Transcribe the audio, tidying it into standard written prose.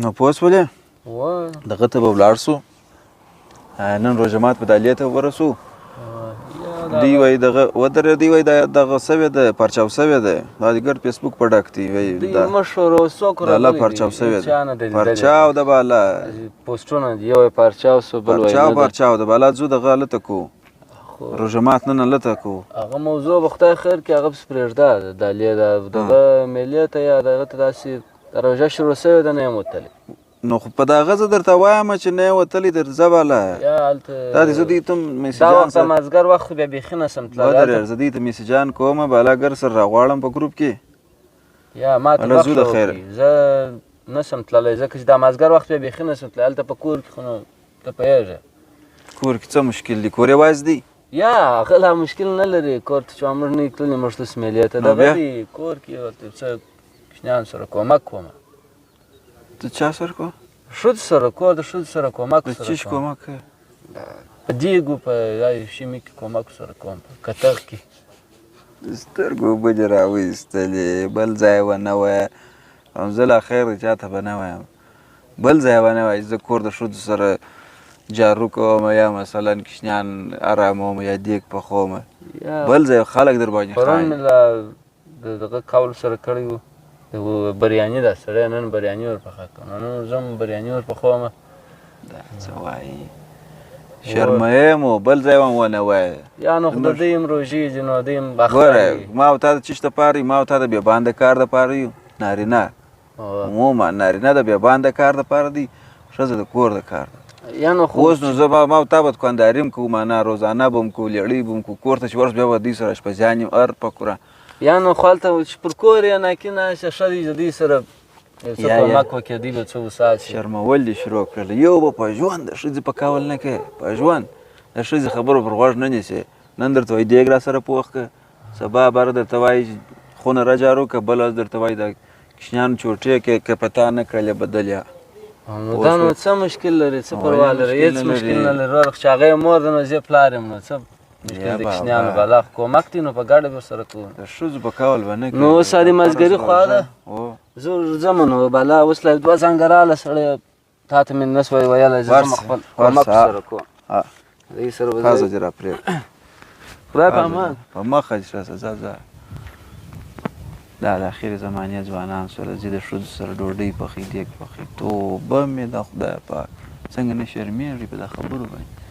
نو پوه سولې؟ دغه ته به ولاړ سو، نن روژه مات به دالې ته ورسو. دوی وایي دغه ودرې، دوی وایي دغه سوی ده، پرچاو سوی ده، دا د ګډ فیسبوک په ډک دی. وایي دا مشر او څوک راغلي دي، پرچاو سوی ده، پرچاو ده بالا پوسټونه دي، یو یې پرچاو سو بل وایي پرچاو پرچاو ده بالا. ځو دغه هلته کوو، روژه مات نن هلته کوو. هغه موضوع به خدای خیر کړي، هغه پسې پرېږده. دالې ده دغه مېلې ته یا دغه ته داسې روژه شروع سوې ده، نه یم وتلی. نو خو په دغه زه درته وایم چې نه یې وتلی درځه بالا. یا هلته دا دې زه دوی ته دا وخت مازدیګر وخت خو بیا بیخي نه سم تللی. ودرېږه، زه دوی ته میسجان کوم بالا، ګر سره راغواړم په ګروپ کې. یا ما ته ځو د خیره، زه نه سم تللی ځکه چې دا مازدیګر وخت بیا بیخي نه سم تللی. هلته په کور کې خو نو ته پوهېږې کور کې څه مشکل دی، کور یوازې دی. یا هغه لا مشکل نه لري، کور ته چې موږ نه یو تللي، موږ ته مېلې ته دغه دی کور کې هلته څه کوچنیان سره کومک کوم. ته چا سره کوه؟ ښځو سره، کور د ښځو سره کومک سره. د چیش کومک کوې؟ په دیګو په شیمي کې کومک سره کوم، په کتغ کې. د سترګو اوبه دې راوایستلې، بل ځای ونه وایه. زه لا خیر دی چا ته به نه وایم، بل ځای ونه وایه چې زه کور د ښځو سره جارو کوم یا مثلا کوچنیان اراموم یا دیګ پخوم. بل ځای خلک در باندې پرون مې لا د دغه قول سره کړی و، بریاني ده سړی نن بریاني ور پخه کړه، نن زه هم بریاني ور پخوم. دا څه وایي، شرموې مو، بل ځای هم ونه وایې. یا نو خو د دوی هم روژې دي، نو دوی هم ګوره ما او تا د چیش دپاره یو، ما او تا د بېبانده کار دپاره یو. نارینه عموما نارینه د بېبانده کار دپاره دی، ښځه د کور د کار ده. یا نو خو اوس نو زه ما او تا به دوکانداري هم کوو، معنا روزانه به هم کوو، لیړۍ به هم کوو، کور ته چې ورشو بیا به دوی سره اشپزیان یم هر په قرآن. یا نو خو هلته چې پر کور یې ناکي ناسته ښه دی، د دوی سره یو څه کومک وکړي، دوی به څه وساتي. شرمول دې شروع کړل. یو به په ژوند د ښځې په قول نه کوې، په ژوند د ښځې خبرو پر غوږ نه نیسې. نن درته وایي دیګ را سره پوخ که، سبا باره درته وایي خونه را جارو که، بله ورځ درته وایي د کوچنیانو چوټې که په تا نه کړلې بدل یا. نو دا نو څه مشکل لري، څه پروا لري؟ هېڅ مشکل نه لري. ورور چې هغه یې مور ده نو زه یې پلار یم، نو څه مشکل د کوچنیانو بالا خو کومک دی، نو په ګډه به سره کوو. د ښځو په قول به نه کوي. نو اوس د مازدیګري خوا ده، زه ځم نو بالا. اوس لا دوه څنګه راغله سړی، تا ته مې نه سوای ویلی، زه ځم خپل کومک سره کوم. دوی سره به ځه دې راپرېږده. خدای په امان. په مخه دې شه، ځه ځه. دا د اخرې زمانې ځوانان سره ځي د ښځو سره ډوډۍ پخوي، دیګ پخوي. توبه مې ده خدای پاک، څنګه نه شرمېږي په دا خبرو باندې.